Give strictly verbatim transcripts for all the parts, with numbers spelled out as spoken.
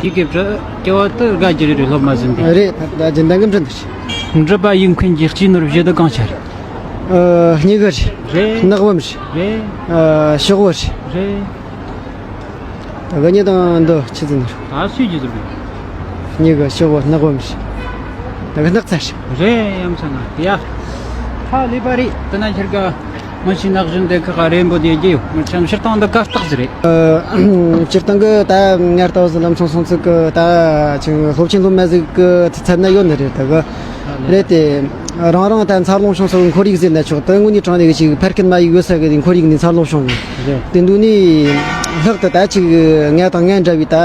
ཡི་གེ་བྲི་སྐྱེ་བ་དུ་དགའ་རྒྱུ་རེད། སློབ་མ་ཟིན་པས། རེད། ད་རྒྱུན་ལྡན་གྱི་འབྲི་འདི་རེད། འབྲི་པ་ཡིག་མཁན་གྱི་སྤྱིའི་ནོར་བཞི་དུ་གང་ཆ་རེད། ཨ། སྙིང་གི་རེད། རེད། ནག་པམ་རེད། རེད། ཨ། ཤོག་བུ་རེད། རེད། ད་ག་གཉིས་དང་འདི་ཆི་ཟིན་རེད། ད་སུས་ཀྱི་ཟིན་རེད། སྙིང་གི་ཤོག་བུ་ནག་པམ་རེད། ད་ག་སྣག་ཚ་རེད། རེད། ཡ་མཚན་ན་ཡ། ཧ་ལས་པ་རེད། དེ་ན་ཁྱེད་ཀ་མི་ཤི་ནག་བཞིན་དེ་ཁག་རེན་པོ་དེ་རྒྱུ་ཡོད། མི་ཆམ་སྤྱིར་བཏང་འདི་དཀའ་རྟགས་ཟིག་རེད། ཨ། སྤྱིར་བཏང་གི་ད་ངར་ལྟ་བུ་ཟིག་ལམ་སོང་སོང་ཚིག་གི་ད་ཅིག་སློབ་ཆེན་སློབ་མ་ཟིག་གི་ཚད་ན་ཡོད་ནི་རེད། ད་གི་རེད་དེ། རང་རང་ད་འཚར་ལོངས་བྱུང་སོང་ཁོར་ཡུག་ཟེར་ན་ཆོག་ད་དངོས་གནས་དྲང་གནས་ཀྱི་ཅིག་ཕ་སྐད་མ་ཡིག་ཡོད་ས་གི་ཁོར་ཡུག་ནས་འཚར་ལོངས་བྱུང་ནི་རེད། དེ་འདུག་ནི་ལྷག་ཏུ་ད་ཅིག་ང་དང་ང་འདྲ་བའི་ད་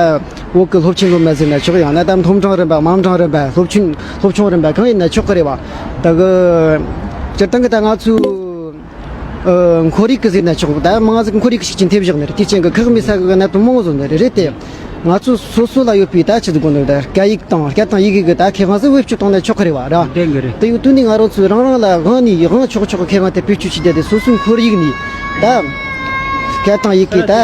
བོད་ཀྱི་སློབ་ཆེན་སློབ་མ་ཟེར་ན་ཆོག་ཡང་ན་ད་མཐོ་འབྲིང་རིམ་པ་དམའ་འབྲིང་རིམ་པ་སློབ་ཆུང་སློབ་ཆུང་རིམ་པ་གང་ཡིན་ན་ཆོག་གི་རེད་བ། ད་གི་སྤྱིར་བཏང་གི་ད་ང་ཚོའི་ཨ། ཁོར་ཡུག་གི་ཟེར་ན་ཆོག་ད་མང་ཟིག་ཁོར་ཡུག་གི་ཤུགས་རྐྱེན་ཐེབས་བཞག་ནི་རེད། དེ་རྐྱེན་གི་ཁག་མེད་ས་གི་གནད་དོན་མང་བོ་བཟོ་ནི་རེད། རེད་དེ། ང་ཚོ་སོ་སོ་ལ་ཡོད་པའི་ད་ཆི་ཟིག་དགོས་ནོ་ད་སྐད་ཡིག་དང་སྐད་དང་ཡི་གེ་གི་ད་ཁེ་དབང་ཟིག་བེད་སྤྱོད་བཏང་ན་ཆོག་གི་རེད་བ་ར། བདེན་གི་རེད། དེ་ཡོད་དུས་ནི་ང་རང་ཚོས་རང་རང་ལ་དབང་ནི་དབང་ཆོག་ཆོག་གི་ཁེ་དབང་དེ་བེད་སྤྱོད་བྱས་བསྡད་དེ་སོ་སོའི་ཁོར་ཡུག་ནི་ད་སྐད་དང་ཡི་གེ་ད་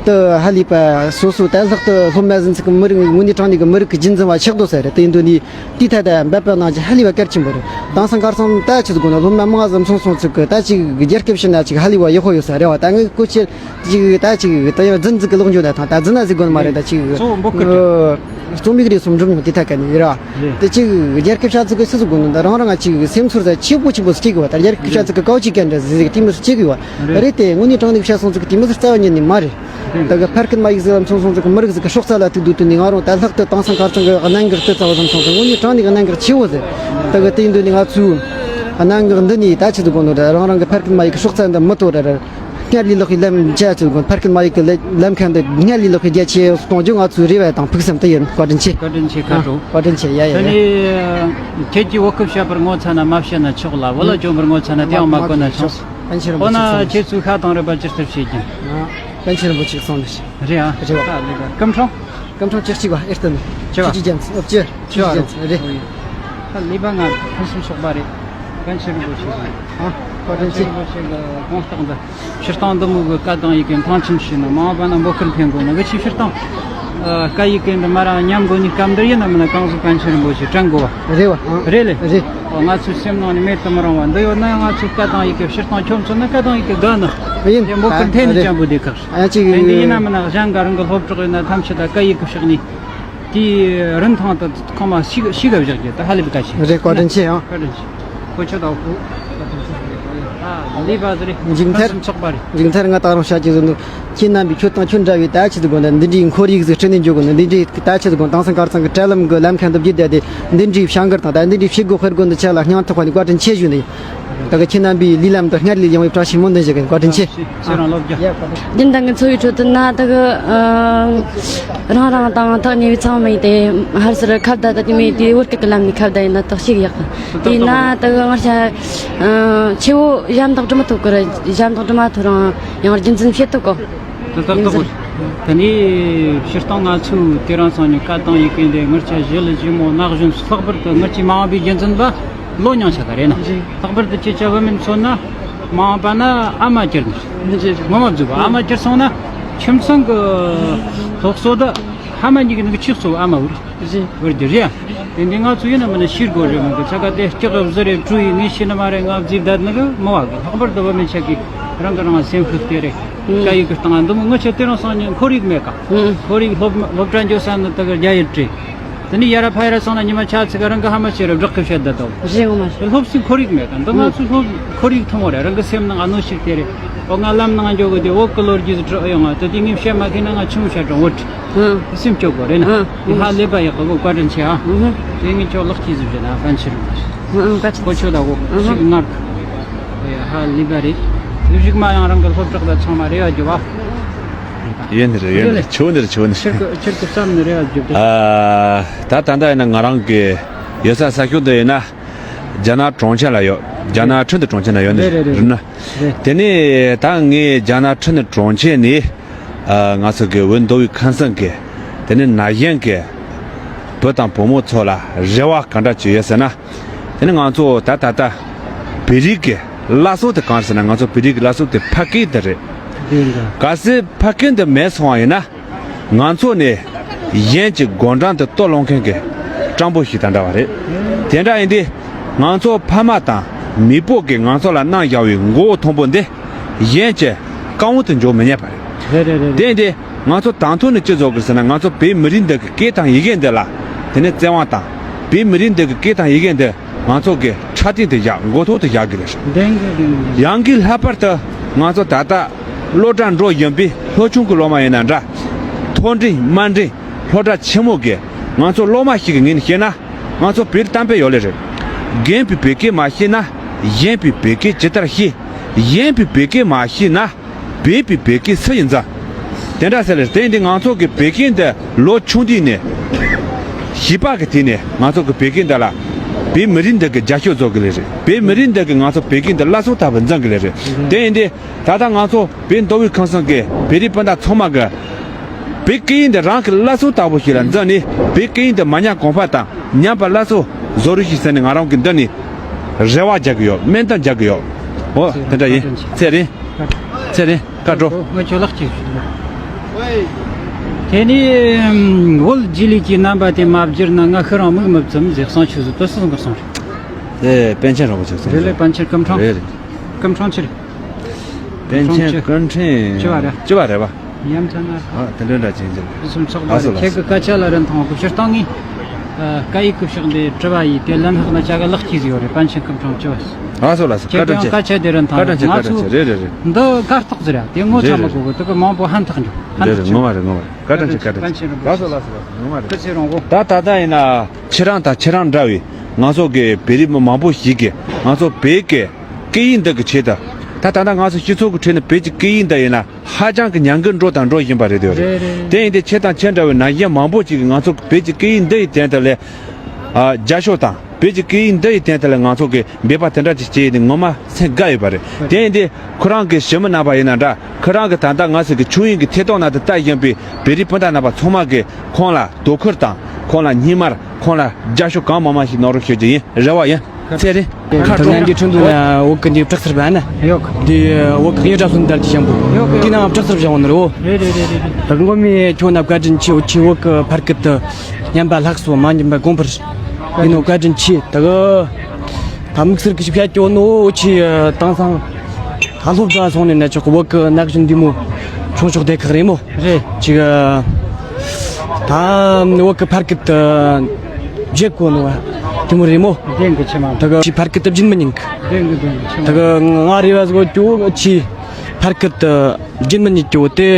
དུ་ཧ་ལས་པ་སོ་སོ་ད་ལྷག་ཏུ་སློབ་མ་ཟིན་ཚིག་གི་མི་རིགས་དངོས་གནས་དྲང་གནས་ཀྱི་མི་རིགས་ཀྱི་རྒྱུན་འཛིན་པ་ཆགས་འདུག་ས་རེད། དེ་ཡིན་དུས་ནི་དེའི་ཐད་ད་འབད་པ་གནང་རྒྱུ་ཧ་ལས་པ་གལ་ཆེན་པོ་རེད། དེང་སང་ཁར་སང་ད་ཆི་ཟིག་དགོས་ན་སློབ་མ་མང་ཙམ་སོང་སོང་ཚིག་གི་ད་ཅིག་རྒྱ་སྐད་བཤད་ན་ཅིག་ཧ་ལས་པ་ཡག་པོ་ཡོད་ས་རེད་བ། ད་ངས་ཀོ་ཆེ། ཅིག་ད་ཅིག་ད་ཡང་རྫུན་ཟིག་གི་ལོག་འཇོག་ན་ཐང་ད་རྫུན་ན་ཟིག་དགོས་ནི་མ་རེད། ད་ཅིག་གཙོ་བོ་འབོད་སྐུལ་རེད། རྩོམ་ཡིག་རེ་གསུམ་འགྲུབ་མྱོང་དེ་ཐད་ཀ་ནས་ར། རེད། དེ་ཅིག་རྒྱ་སྐད་བཤད་ཚིག་གི་སུ་ཟིག་དགོས་ནི་ད་རང་རང་ང་ཅིག་སེམས་ཚོར་ཟ་ཆེ་པོ་ཆེ་པོ་ཟིག་སྐྱེ་གི་བ། ད་རྒྱ་སྐད་བཤད་ཚིག་གི་ཀའོ་ཅིག་གན་འདྲ་ཟིག་ཟིག་དེ་མོ་ཟིག་སྐྱེ་གི་བ། རེད། རེད་དེ་དངོས་གནས་དྲང་གནས་བཤད་སོང་ཚིག་གི་དེ་མོ་ཟིག་རྩ་བ་ཉིད་ནས་མ་རེད། ད་གི་ཕར་སྐད་མ་ཡིག་ཟིག་ལ་མཚོན་སོང་ཚིག་གི་མི་རིགས་ཟིག་གི་སྲོག་རྩ་ལ་ཐུག་དུས་དུས་ནས་ང་རང་ད་ལྷག་ཏུ་དེང་སང་ཁར་སང་གི་གནད་འགག་དེ་ཚ་བ་ཟིག་མཚོན་སོང་། དངོས་གནས་དྲང་གནས་གི་གནད་འགག་ཆེ་བོ་ཟིག་ད་གི་དེ་ཡིན་དུས་ནས་ང་ཚོས་གནད་འགག་འདི་ནས་ད་ཆི་ཟིག་དགོས་ནོ་ར། རང་རང་གི་ཕར་སྐད་མ་ཡིག་གི་སྲོག་རྩ་འདི་མི་དོར་ར། སྔར་ལས་ལྷག་པའི་ལམ་རྒྱ་ཆེ་དགོས། ཕར་སྐད་མ་ཡིག་གི་ལམ་ཁ་འདི་སྔར་ལས་ལྷག་པའི་རྒྱ་ཆེ་གཏོང་རྒྱུ་ང་ཚོའི་རེ་བ་དང་ཕུགས་བསམ་དེ་ཡིན། བཀའ་དྲིན་ཆེ། བཀའ་དྲིན་ཆེ། ཁ་དྲོ། བཀའ་དྲིན་ཆེ། ཡ་ཡ་ཡ། ད་ནི་ཁྱེད་ཀྱིས་བོད་སྐད་བཤད་པར་ངོ་ཚ་ན་མ་བཤད་ན་ཆོག་ལ། བོད་ལ་བྱོན་པར་ངོ་ཚ་ན་དེའང་མ་གོ་ན་ཆོག་འོ་ན་ཁྱེད་ཚོས་ཤ་དང་རུས་པ་ཇི་ལྟར་བྱེད་ཀྱིན། པཎ་ཆེན་རིན་པོ་ཆེ་གསུངས་ནས། རེད་ཨ། རེད་བ། ད་ལེགས་པ། སྐུ་ཕྲེང་། སྐུ་ཕྲེང་བཅུ་གཅིག་པ། ཨེར་ཏི་ནས། བཅུ་བ། བཅུ་གཅིག་རྒྱལ་མཚན། ཨོ་བཅུ། བཅུ་བཅུ་བ་རྒྱལ་མཚན་རེད། ད་ལེགས་པ། ང་ཕུན་སུམ་ཚོགས་པ་རེད། པཎ་ཆེན་རིན་པོ་ཆེ་གི། ཨ། བཀའ་དྲིན་ཆེ། པཎ་ཆེན་རིན་པོ་ཆེ་གི་དགོངས་རྟགས་འདི། སྤྱིར་བཏང་འདི་མོ་གི་སྐད་དང་ཡི་གེ་མཐོང་ཆེན་བྱས་ན་མ་འོངས་པ་ན་འབོད་སྐུལ་འཕེན་དགོས་ན་གི་ཆེ། སྤྱིར་བཏང་ཨ། སྐད་ཡི་གེ་འདི་མ་ར་ཉམས་དགོས་ནི་སྐབས་འདིར་ཡིན་ན་མིན་ན་གང་ཟིག་པཎ་ཆེན་རིན་པོ་ཆེ་དྲན་དགོས་བ། རེད་བ། ཨང་། རེད་ལེ། རེད། ཨོ། ང་ཚོའི་སེམས་ནང་ནས་མེད་དུ་མི་རུང་བ་འདི་ཡོད་ན་ཡང་ང་ཚོའི་སྐད་དང་ཡི་གེ་སྤྱིར་བཏང་ཁྱོད་མཚོན་ན་སྐད་དང་ཡི་གེ་དགའ་ནི། ཡིན། དེ་འབོད་སྐུལ་འཐེན་ནི་ཅན་པོ་དེ་ཁག་རེད། ཨ་ཅིག་དེ་འདི་ཡིན་ན་མིན་ན་གཞན་ག་རང་གི་སློབ་གྲོགས་ཡོད་ན་ཐམས་ཅད་ད་སྐད་ཡི་གེ་ཕྱག་ནི། དེའི་རིན་ཐང་དུ་ཁོང་མ་ཤི་ཤི་ག་བཞག་རྒྱུ་ད་ཧ་ལས་པའི་བཀའ་ཆེ། རེད། བཀའ་དྲིན་ཆེ་ཨང་། བཀའ་དྲིན་ཆེ། ཁོ་ཆོ་དང་། ཨ། ལས་པ་ཟེར། མཇུག་མཐར། ཕུན་སུམ་ཚོགས་པ་རེད། མཇུག་མཐར་ང་ད་རུང་བཤད་ཀྱི་ཟིན་འདུག་ཁྱེད་རྣམ་པས་ཁྱོད་དང་ཁྱོད་འདྲ་བའི་ད་ཆི་ཟིག་དགོས་ན་འདི་འདྲའི་ཁོར་ཡུག་ཟིག་སྐྲུན་ནས་འཇོག་དགོས་ན་འདི་འདྲའི་ད་ཆི་ཟིག་དགོས། དེང་སང་ཁར་སང་གི་དྲ་ལམ་གི་ལམ་ཁ་འདི་བརྒྱུད་བསྡད་དེ་འདི་འདྲའི་བྱ་འགུལ་དང་ད་འདི་འདྲའི་བྱེད་སྒོ་སྤེལ་དགོས་འདི་ཆ་ལ་སྙིང་ཐག་པ་ནས་བཀའ་དྲིན་ཆེ་ཞུ་ནས། ད་གི་ཁྱེད་རྣམ་པའི་ལས་ལམ་དུ་སྔར་ལས་ཡང་བའི་བཀྲ་ཤིས་སྨོན་འདུན་ཞུ་གི་ཡིན། བཀའ་དྲིན་ཆེ། ཁྱེད་རང་སློབ་རྒྱུ། རྒྱུན་ལྡན་གྱི་འཚོ་བའི་ཁྲོད་དུ་ན་ད་གི་ཨ། རང་རང་དང་ཐག་ཉེ་བའི་ཚང་མ་ཡིན་ཏེ་ཧར་སར་ཁ་བརྡ་ད་དེ་མོ་དེ་བོད་སྐད་ཀྱི་ལམ་ནས་ཁ་བརྡ་ཡིན་ན་ཐག་ཞིག་ཡག་གི། དེས་ན་ད་གི་ང་ཆ་ཨ། ཆེ་བོ་ཞབས་འདེགས་སྒྲུབ་མི་ཐུབ་གི་ར། ཞབས་འདེགས་སྒྲུབ་མ་ཐུབ་རང་ཡང་རྒྱུན་འཛིན་བྱེད་ཐུབ་གོ། དེ་ལྟར་ཡིན་ཟེར། ད་ནི་སྤྱིར་བཏང་ང་ཚོའི་དེ་རིང་སང་ཉིན་སྐད་དང་ཡི་གེ་འདི་ངར་ཆ་ཞི་ལི་ཞི་མོ་ནག་གཞོན་ལྷག་པར་དུ་ངར་གྱི་མ་འོངས་པའི་རྒྱུན་འཛིན་པ་ལོ་ཉུང་ཆ་ག་རེད་ན། ལྷག་པར་དུ་ཁྱེད་ཆ་བུད་མེད་མཚོན་ན་མ་འོངས་པ་ན་ཨ་མ་གྱུར་ནས། ངོ་མ་འཛུལ་བ་ཨ་མ་གྱུར་སོང་ན་ཁྱིམ་ཚང་གི་སློབ་གསོ་དུ་ཧ་མ་གཉིས་ཀྱི་ནང་གི་ཆིག་གཙོ་བོ་ཨ་མ་བུར། བུར་གྱི་རེད། དེ་འདི་ང་ཚོ་ཡིན་ན་མིན་ན་ཤེས་དགོས་རེད་མོད་གི། ཆ་ག་དེ་སྐྱག་གི་བཟི་རེད་བྲུ་ཡི་ངས་ཤེས་ནི་མ་རེད། ང་བརྫིས་བསྡད་ནི་གི་མི་བ་གི། ལྷག་པར་དུ་བུད་མེད་ཆ་གི་རང་གི་རང་སེམས་ཤུགས་དེ་རེད། སྐད་ཡིག་གི་སྟེང་འདི་མོ་ངི་ཆ་དེ་རིང་སང་ཉིན་ཁོར་ཡུག་མེད་ག་ཁོར་ཡུག་སློབ་སློབ་གྲྭ་འགྱོ་ས་ནི་དེ་གི་རྒྱ་ཡིག་བྲིས། དེ་ནས་ཡ་ར་ཕ་ཡ་ར་སོང་ན་ཉི་མ་ཆ་ཚིག་ག་རང་གི་ཧ་མ་ཤེས་རེད། བསྒྲགས་གི་བཤད་བསྡད་དོ། རེད་ངོ་མ་རེད། སློབ་གསོའི་ཁོར་ཡུག་མེད་ག་འདི་ང་ཚོའི་སློབ་ཁོར་ཡུག་ཐུང་བོ་རེད། རང་གི་སེམས་ནང་གནོན་ཤུགས་དེ་རེད། འོ་ང་ལམ་ནང་འགྱོ་གི་དེ་འོག་གི་ལོ་རྒྱུས་སུ་འཕྲོ་ཡོང་ང་དེ་དེ་ངས་བཤད་མ་ཤེས་ན་ང་ཆུང་བཤད་རང་འོ་ཁྲི། སེམས་སྐྱོ་དགོས་རེད་ན། ཨ། དེ་ཧ་ལས་པ་ཡག་གི་བཀའ་དྲིན་ཆེ་ཨ། ཨ། དེ་ངས་ཁྱོད་ལག་གིས་བཟོས་བྱས་ན་པཎ་ཆེན་རིན་པོ་ཆེ། ཨ། ཨ། བཀའ་དྲིན། ཁོ་ཆོ་ད་གོ་ཨ། ཞིག་ངར། ཧ་ལས་པ་རེད། ལུས་ཞིག་མ་ཡང་རང་གི་སློབ་གྲོགས་དང་ཚང་མ་རེ་བ་རྒྱུ་བ། ཡོད་ནི་རེད། ཡོད་ནི་རེད། ཆོ་ནི་རེད། ཆོ་ནི་ཁྱེད་ཀྱི་ཁྱེད་ཀྱི་བསམ་ནི་རེ་བ་རྒྱུ་དེ། ཨ། ད་ད་ལྟ་ཡིན་ན་ང་རང་གི་ཡོད་ས་ས་ཁྱོན་དུ་ཡིན་ན། རྒྱ་ནག་གྲོང་ཁྱེར་ལ་ཡོད། རྒྱ་ནག་ཁྲིན་ཏུ་གྲོང་ཁྱེར་ན་ཡོད་ནི་རེད། རེད་ན། རེད། དེ་ནས་ད་ངས་རྒྱ་ནག་ཁྲིན་ཏུ་གྲོང་ཁྱེར་ནས། ཨ། ང་ཚོ་གི་བོད་མདོ་དབུས་ཁམས་གསུམ་གི། དེ་ནས་ན་གཞོན་གི་བུ་དང་བུ་མོ་ཚོ་ལ་རེ་བ་ག་འདྲ་ཅིག་ཡོད་ཟེར་ན། དེ་ནས་ང་ཚོ་ད་ད་ལྟ་བོད་རིགས་ཀྱི་བླ་སྲོག་དེ་གང་ཟེར་ན། ང་ཚོ་བོད་རིགས་ཀྱི་བླ་སྲོག་དེ་ཕ་སྐད་དེ་རེད། དེ་འདྲ། གལ་སྲིད་ཕ་སྐད་འདི་མེད་སོང་བ་ཡིན་ན། ང་ཚོ་ནས་ གཞན་གྱི་དགོད་སྒྲ་དེ་ལྟོ་སློང་མཁན་གྱི་སྤྲང་པོ་ཞིག་དང་འདྲ་བ་རེད། དེ་འདྲ་ཡིན་དུས་ང་ཚོ་ཕ་མ་དང་མེས་པོ་གིས་ང་ཚོ་ལ་གནང་བཞག་པའི་མགོ་བོ་མཐོན་པོ་འདི་གཞན་གྱི་རྐང་འོག་ཏུ་འཇོག་མི་ཉན་པ་རེད། རེད་རེད་རེད། དེ་ཡིན་དུས་ང་ཚོ་དང་ཐོག་ནས་ཅི་བཟོ་དགོས་ཟེར་ན། ང་ཚོ་བོད་མི་རིགས་འདི་གི་སྐད་དང་ཡི་གེ་འདི་ལ་དེ་ནས་བརྩེ་བ་དང་། བོད་མི་རིགས་འདི་གི་སྐད་དང་ཡི་གེ་འདི་ང་ཚོ་གི་ཕྲག་སྟེང་དུ་བཞག་མགོ་ཐོག་ཏུ་བཞག་དགོས་རེད། ལྡན་དགོས་ལྡན་དགོས། ཡང་གི་ལྷག་པར་དུ་ང་ཚོ་ད་ལྟ་སློབ་གྲྭ་འགྲོ་བཞིན་པའི་སློབ་ཆུང་གི་སློབ་མ་ཡིན་ན་འདྲ། མཐོ་འབྲིང་དམའ་འབྲིང་སློབ་གྲྭ་ཆེན་མོ་གི་ང་ཚོ་སློབ་མ་ཞིག་གི་ངོས་ནས་བཤད་ན། ང་ཚོ་བོད་གཏམ་དཔེ་ཡོད་ལེ་རེད། རྒན་པའི་བོད་སྐད་མ་ཤེས་ན། གཞན་པའི་བོད་སྐད་ཇི་ལྟར་ཤེས། གཞན་པའི་བོད་སྐད་མ་ཤེས་ན། བོད་པའི་བོད་སྐད་སུ་ཡིས་འཛིན། དེ་འདྲ་ཟེར་ལེ། དེ་ཡིན་དུས་ང་ཚོ་གི་བོད་སྐད་འདི་ལོ་ཆུང་དུས་ནས་བྱིས་པ་གི་དུས་ནས་ང་ཚོ་གི་བོད་སྐད་འདི་ལ་བོད་མི་རིགས་འདི་གི་རྒྱབ་སྐྱོར་བཟོ་དགོས་ལེ་རེད། བོད་མི་རིགས་འདི་གི་ང་ཚོ་བོད་སྐད་འདི་བླ་སྲོག་ལྟ་བུ་འཛིན་དགོས་ལེ་རེད། དེ་ཡིན་དུས་ད་ལྟ་ང་ཚོ་བོད་མདོ་དབུས་ཁམས་གསུམ་གི་བོད་རིགས་སྤུན་ཟླ་ཚང་མ་གི་བོད་སྐད་ཡིག་འདི་རང་གི་བླ་སྲོག་ལྟ་བུ་ཞིག་ལ་འཛིན་ནས། བོད་སྐད་ཡིག་འདི་མ་ཉམས་གོང་འཕེལ་དང་ཉམས་པ་སླར་གསོ་བཟོ་རོགས་ཞེས་ཟེར་ནས་ང་རང་གི་འདི་ནས་རེ་བ་རྒྱག་གི་ཡོད། སྨོན་འདུན་རྒྱག་གི་ཡོད། འོ་དེ་འདྲ་ཡིན། ཚེ་རིང་། ཚེ་རིང་། བཀའ་དྲིན། ངས་ཁྱོད་ལག་གཅིག་ཞུ། དེ་ནས་བོད་རྗེས་ལུས་ཀྱི་རྣམ་པ་དེ་མ་བསྒྱུར་ན། ང་ཤི་རང་མིག་མི་བཙུམ་ཟེར། གསུང་ཆོས་སུ་དུ་སུ་གསུང་གི་གསུང་རེད། དེ་པཎ་ཆེན་རིན་པོ་ཆེ་གསུང་རེད་ལེ། རེད། པཎ་ཆེན་སྐུ་ཕྲེང་། རེད་རེད། སྐུ་ཕྲེང་ཆེ་རེད། པཎ་ཆེན་སྐུ་ཕྲེང་བཅུ་བ་རེད། བཅུ་བ་རེད་པ། ཡ་མཚན་ན། ཨ། དེ་འདྲ་འདྲ་ཅན་ཅན། སུམ་ཚོགས་པ་ལགས་སོ་ལགས་སོ། ཁྱེད་ཀྱི་སྐད་ཆ་ལ་རིན་ཐང་གི་སྤྱིར་བཏང་ངས། ཨ། སྐད་ཡིག་གི་ཕྱོགས་འདི་དྲི་བ་ཡིས་དེ་ལན་ལྷག་ན་ཅག་ག་ལག་གཅིག་ཡོད་རེད། པཎ་ཆེན་སྐུ་ཕྲེང་བཅུ་བ། ཨ་སོ་ལགས་སོ། ཁྱེད་ཀྱང་སྐད་ཆ་དེ་རིན་ཐང་། བཀའ་དྲིན་ཆེ། ང་བཀའ་དྲིན་ཚོ་ཆེ། རེད་རེད་རེད། འདི་སྐར་ཐོག་ཟེར་ཡ་དེ་ངོ་ཚ་མི་དགོས་གི། དེ་གི་མང་པོ་ཧན་ཐག་འཇོག་ཧན་རེད་ཐག་རེད། ཆོད། ངོ་མ་རེད། ངོ་མ་རེད། བཀའ་དྲིན་ཆེ། བཀའ་དྲིན་ཆེ། པཎ་ཆེན་རིན་པོ་ཆེ། ལགས་སོ་ལགས་སོ། ངོ་མ་རེད། སྐུ་ཚེ་རིང་པོ། ད་ད་ལྟ་ཡིན་ན་ཁྱེད་རང་དང་ཁྱེད་རང་འདྲ་བའི་ང་ཚོ་གི་བོད་རིགས་མི་མང་པོ་ཞིག་གིས་ང་ཚོ་བོད་ཀྱི་སྐད་ཡིག་འདི་གི་ཆེད་དུ། ད་ད་ལྟ་ང་ཚོ་སྤྱི་ཚོགས་ཀྱི་ཁྲོད་ནས་བོད་ཀྱི་སྐད་ཡིག་འདི་ཡིན་ན་ཧ་ཅང་གི་ཉམས་རྒུད་འགྲོ་དང་འགྲོ་བཞིན་པ་རེད་དེ། རེད་རེད། དེ་ཡིན་དུས་ཁྱེད་དང་ཁྱེད་འདྲ་བའི་ན་གཞོན་མང་པོ་ཅིག་གིས་ང་ཚོ་བོད་ཀྱི་སྐད་ཡིག་འདི་ཡི་སྟེང་དུ་ལས། ཨ། རྒྱབ་སྐྱོར་དང་བོད་ཀྱི་སྐད་ཡིག་འདི་ཡི་སྟེང་དུ་ལས་ང་ཚོ་གི་འབད་པ་དེ་འདྲ་ཅིག་བྱས་ཡིན་དུས་ངོ་མ་སེམས་དགའ་ཡོད་པ་རེད། དེ་ཡིན་དུས་ཁོ་རང་གི་ཞི་མི་རྣམ་པ་ཡིན་ན་འདྲ། ཁོ་རང་གི་ད་ལྟ་ང་ཚོ་གི་ཆོས་དབྱིངས་ཀྱི་ཐད་གཏོང་ནང་དུ་ལྟ་བཞིན་པའི་བོད་རིགས་སྤུན་ཟླ་རྣམ་པ་ཚང་མ་གིས་ཁོང་ལ་དོ་ཁུར་དང་ཁོང་ལ་སྙིང་དམར། ཁོང་ལ་རྒྱབ་སྐྱོར་གང་མང་མང་ཞིག་གནང་རོགས་ཞུ་རྒྱུ་ཡིན། རེ་བ་ཡིན། ཚེ་རིང་། ཁ་ཁྲོ། ང་གི་ཁྲིན་ཏུ་ན་བོད་གི་འདི་དྲག་སར་བ་ན། ཡོད། འདི་བོད་གི་ཡོད་གྲྭ་སོན་དར་གྱི་ཞང་པོ། ཡོད་གི། དེ་ན་དྲག་སར་བཞག་ནི་རོ། རེད་རེད་རེད་རེད། ད་ངོ་མི་ཁྱོད་ན་བཀའ་དྲིན་ཆེ། འུ་ཆི་བོད་གི་ཕར་སྐད་དུ་ཉམས་པ་ལྷག་སོ་མ་ཉམས་པ་གོང་འཕེལ་ཡིན་ནོ། བཀའ་དྲིན་ཆེ། ད་གི་ད་དམིགས་བསལ་གི་ཞིབ་བཤད་སྐྱོ་ནོ། འུ་ཆི་དེང་སང་ད་སློབ་གྲྭ་སོང་ནས་ན་ཆོག་གི། བོད་གི་ན་གཞོན་འདི་མོ་ཆུང་ཆོག་དེ་ཁག་རེད་མོ། རེད། ཅིག་ད་བོད་གི་ཕར་སྐད་དུ་བརྗེད་གོ་ནོ་དེ་མོ་རེད་མོ། བདེན་གི་ཆི་མ། ད་གི་ཕར་སྐད་དུ་བརྗེད་མི་ཉན་གི། བདེན་གི་བདེན་གི་ཆི་མ། ད་གི་ང་རེ་བ་ཟིག་གོ་ཅུ་ཆི་ཕར་སྐད་དུ་བརྗེད་མི་ཉན་གི། དེ་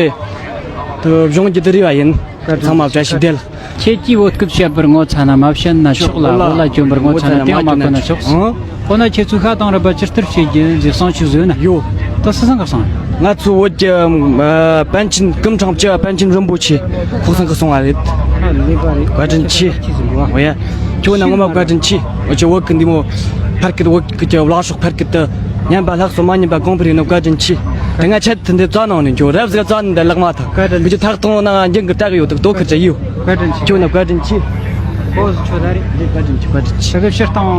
ད་གི་གཞུང་གི་དེ་རེ་བ་ཡིན། ཚང་མ་བཀྲ་ཤིས་བདེ་ལེགས། ཁྱེད་ཀྱིས་བོད་སྐད་བཤད་པར་ངོ་ཚ་ན་མ་བཤད་ན་ཆོག་ལ། བོད་ལ་བོད་ལ་བཅོམ་པར་ངོ་ཚ་ན་དེའང་མ་གོ་ན་ཆོག། ཨང་། འོ་ན་ཁྱེད་ཚོས་ཤ་དང་རུས་པ་ཇི་ལྟར་བྱེད་རྒྱུ་ཟེར་གསུང་ཆོས་བཟོས་ན། ཡོད། ད་སུ་སང་ག་སང་། ང་ཚོ་བོད་ཀྱི་ཨ་པཎ་ཆེན་སྐུ་ཕྲེང་བཅུ་པ་པཎ་ཆེན་རིན་པོ་ཆེ་ཁོག་སང་ག་སོང་བ་རེད། ཨ་ལེ་བ་རེད། བཀའ་དྲིན་ཆེ། ཆེ་ཟིན་གོ། འོ་ཡ། ཁྱོད་ན་ངོ་མ་བཀའ་དྲིན་ཆེ། འོ་ཅེ་བོད་ཀྱི་འདི་མོ་ཕར་སྐད། བོད་ཀྱི་བླ་སྲོག་ཕར་སྐད་དུ་ཉམས་པ་ལྷག་སོ་མ་ཉམས་པ་གོང་འཕེལ་ཡིན་ནོ། བཀའ་དྲིན་ཆེ། དེ་ང་ཆད་དེ་འདི་རྩ་ནང་ནས་འགྱོ། རབ་ཟེར་རྩ་ནས་འདི་ལག་མ་ཐག་བཀའ་དྲིན་ཆེ། ཐག་གཏོང་ན་འགྱིང་གི་ལྟ་གི་ཡོད། དོ་ཁུར་ཅེ་ཡོད། བཀའ་དྲིན་ཆེ། ཁྱོད་ན་བཀའ་དྲིན་ཆེ། ཨོ་ཟི་ཆོ་ད་རེད། འདི་བཀའ་དྲིན་ཆེ། བཀའ་དྲིན་ཆེ། ད་གི་སྤྱིར་བཏང་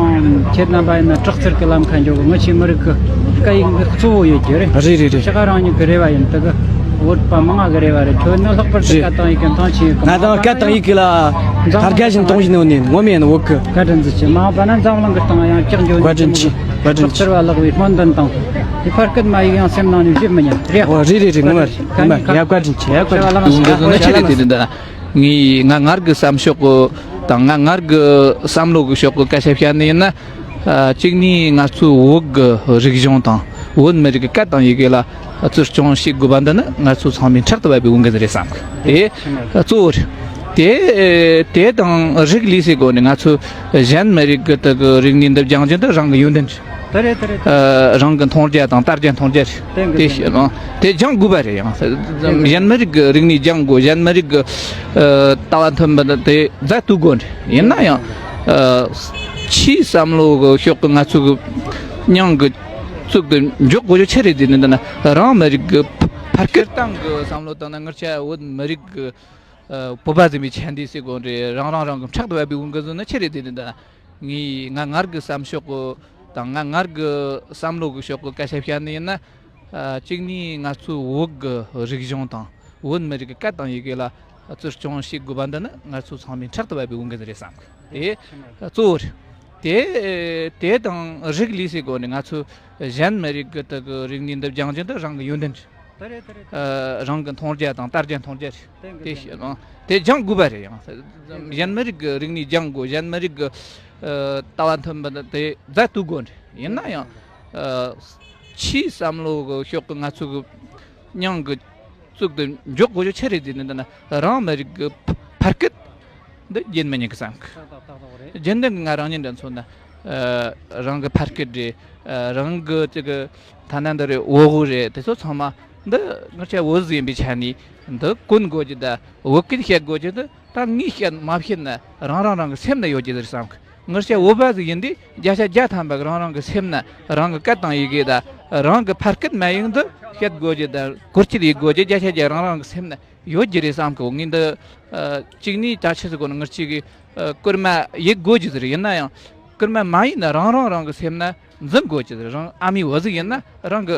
ཁྱེད་རྣམ་པ་ཡིན་ན་དྲག་རྩལ་གྱི་ལམ་ཁ་འཇོག་གི། ང་ཆེ་མི་རིགས་ཀྱི་སྐད་ཡིག་འདི་གཙོ་བོ་ཡོད་རྒྱུ་རེད། རེད་རེད་རེད། ཤ་ཁ་རང་ཉིད་ཀྱི་རེ་བ་ཡིན། ད་གི་བོད་པ་མང་ང་གི་རེ་བ་རེད། ཁྱོད་ནི་ལྷག་པར་དུ་སྐད་དང་ཡི་གེ་འཐང་ཆེ་གི། ང་དང་སྐད་དང་ཡི་གེ་ལ་དར་རྒྱས་ཤིང་གཏོང་བཞིན་ཡོད་ནི་ངོ་མ་ཡིན་བོད་ཀྱི། བཀའ་དྲིན་ཆེ། མ་འོངས་པ་ན་འཛམ་གླིང་གི་སྟེང་ཡང་ཀྱག་འགྱོ་ནི། བཀའ་དྲིན་ཆེ། བཀའ་དྲིན་ཆེ། དྲག་རྩལ་བ་ལག་པའི་སྨོན་འདུན་དང་། དེ་ཕར་སྐད་མ་ཡིག་ཡང་སེམས་ནང་ནས་བརྗེད་མི་ཉན། རེད། ཨོ་རེད་རེད་རེད། ངོ་མ་རེད། ངོ་མ་རེད། ཡ་བཀའ་དྲིན་ཆེ། ཡ་བཀའ་དྲིན་ཆེ། ཡོང་གི་འདུག་ན་ཆེ་རེད། དེ་འདྲ་ངས་ང་ངར་གི་བསམ་ཕྱོགས་གི་དང་ང་ངར་གི་བསམ་བློ་གི་ཕྱོགས་གི་སྐད་ཆ་བཤད་ནི་ཡིན་ན། ཨ། གཅིག་ནི་ང་ཚོའི་བོད་གི་རིག་གཞུང་དང་བོད་མི་རིགས་གི་སྐད་དང་ཡི་གེ་ལ་བརྩི་སྲུང་བྱེད་དགོས་པ་འདི་ནི་ང་ཚོ་ཚང་མས་ཕྲག་ཏུ་བབས་པའི་འོས་འགན་རེད་བསམ་གི། དེ་གཙོ་བོ་རེད། དེ་དེ་དང་རིགས་ལས་སའི་སྒོ་ནས་ང་ཚོ་གཞན་མི་རིགས་གི་དེ་གི་རིག་གནས་འདི་སྦྱང་རྒྱུ་འདི་རང་གི་ཡོན་ཏན་རེད། ད་རེད་ད་རེད། ཨ། རང་གི་མཐོང་རྒྱ་དང་ལྟ་རྒྱ་མཐོང་རྒྱ་རེད། དེ་གི་དེ་དེ་གི་དེ་སྦྱང་དགོས་པ་རེད། ཡང་གཞན་མི་རིགས་ཀྱི་རིག་གནས་སྦྱང་དགོས། གཞན་མི་རིགས་ཀྱི་ཨ་ལྟ་བ་མཐུན་པ་དེ་མཛད་ཐུབ་དགོས་རེད། ཡིན་ན་ཡང་ཨ་ཕྱིའི་བསམ་བློ་གི་ཕྱོགས་ཀྱི་ང་ཚོ་གི་མྱིང་གི་བཙུགས་ཏེ་འཇོག་དགོས་རྒྱུ་ཆི་རེད་ཟེར་ནས་འདི་ན། རང་མི་རིགས་ཀྱི་ཕ་སྤྱིར་བཏང་གི་བསམ་བློ་བཏང་ན། ང་ཆ་བོད་མི་རིགས་ཀྱི་ཨ་བོད་པ་ཟེར་བའི་ཆ་འདི་ཟེར་དགོས་རེད། རང་རང་རང་གི་ཕྲག་ཏུ་བབས་པའི་འོས་འགན་བཟུང་ན་ཆི་རེད་ཟེར་ནས་འདི་ན། ངས་ང་ངར་གི་བསམ་ཕྱོགས་གི་དང་ང་ངར་གི་བསམ་བློ་གི་ཕྱོགས་གི་སྐད་ཆ་བཤད་ནི་ཡིན་ན། ཨ། གཅིག་ནི་ང་ཚོའི་བོད་གི་རིག་གཞུང་དང་བོད་མི་རིགས་ཀྱི་སྐད་དང་ཡི་གེ་ལ་ བཙིར་སྐྱོང་བྱེད་དགོས་པ་འདི་ནི་ང་ཚོ་ཚང་མས་ཕྲག་ཏུ་བབས་པའི་འོས་འགན་རེད་བསམ་གི། དེ་གཙོ་བོ་རེད། དེ་དེ་དང་རིགས་ལས་སའི་སྒོ་ནས་ང་ཚོ་གཞན་མི་རིགས་ཀྱི་དག་གི་རིག་གནས་འདི་སྦྱང་རྒྱུ་འདི་རང་གི་ཡོན་ཏན་རེད། ད་རེད་ད་རེད། ཨ། རང་གི་མཐོང་རྒྱ་དང་ལྟ་རྒྱ་མཐོང་རྒྱ་རེད། དེ་གི་དེ་དེ་ཤེས་ཨང་། དེ་སྦྱང་དགོས་པ་རེད། ཡང་གཞན་མི་རིགས་ཀྱི་རིག་གནས་སྦྱང་དགོས། གཞན་མི་རིགས་ཀྱི་ཨ་ལྟ་བ་མཐུན་པ་དེ་མཛད་ཐུབ་དགོས་རེད། ཡིན་ན་ཡང་ཨ་ཕྱིའི་བསམ་བློ་གི་ཕྱོགས་ཀྱི་ང་ཚོ་གི་མྱིང་གི་བཙུགས་ཏེ་འཇོག་དགོས་རྒྱུ་ཆི་རེད་ཟེར་ན། འདི་ན་རང་མི་རིགས་ཀྱི་ཕ་ཕ་སྐད་འདི་རྒྱུན་མི་ཉན་གི་བསམ་གི། ཏག་ཏག་ཏག་ཏག་རེད། རྒྱུན་ལྡན་གྱི་ང་རང་ཉིད་འདྲ་མཚོན་ན། ཨ་རང་གི་ཕ་སྐད་རེད། ཨ་རང་གི་ཅིག་གི་ཐ་ན་འདི་རེད། བོད་གཞས་རེད། དེ་ཚོ་ཚང་མ་འདི་ང་ཚོ་བོད་ཟིག་ཡིན་པའི་ཆ་ནས་འདི་གོན་དགོས་རྒྱུ་དང་བོད་སྐད་བཤད་དགོས་རྒྱུ་འདི། ད་ངས་བཤད་མ་བཤད་ན་རང་རང་རང་གི་སེམས་ན་ཡོད་རྒྱུ་རེད་བསམ་གི། ང་ཚོ་བོད་པ་ཟིག་ཡིན་དུས་བརྒྱ་ཆ་བརྒྱ་ཐམ་པ་གི་རང་རང་གི་སེམས་ན་རང་གི་སྐད་དང་ཡི་གེ་དང་རང་གི་ཕ་སྐད་མ་ཡིན་འདི་བཤད་དགོས་རྒྱུ་དང་བཀོལ་སྤྱོད་ཡེད་དགོས་རྒྱུ་བརྒྱ་ཆ་བརྒྱ་རང་རང་གི་སེམས་ན་ཡོད་རྒྱུ་རེད་བསམ་གི། ངས་འདི་ཨ་གཅིག་ནས་ད་ཆི་ཟིག་གོ་ན་ང་ཚོ་གི་ཨ་སྐུལ་མ་ཡེད་དགོས་རྒྱུ་ཟིག་རེད། ཡིན་ན་ཡང་སྐུལ་མ་མ་ཡེད་ན་རང་རང་རང་གི་སེམས་ན་འཛིན་དགོས་རྒྱུ་ཟིག་རེད། རང་ཨ་མའི་བུ་ཟིག་ཡིན་ན་རང་གི་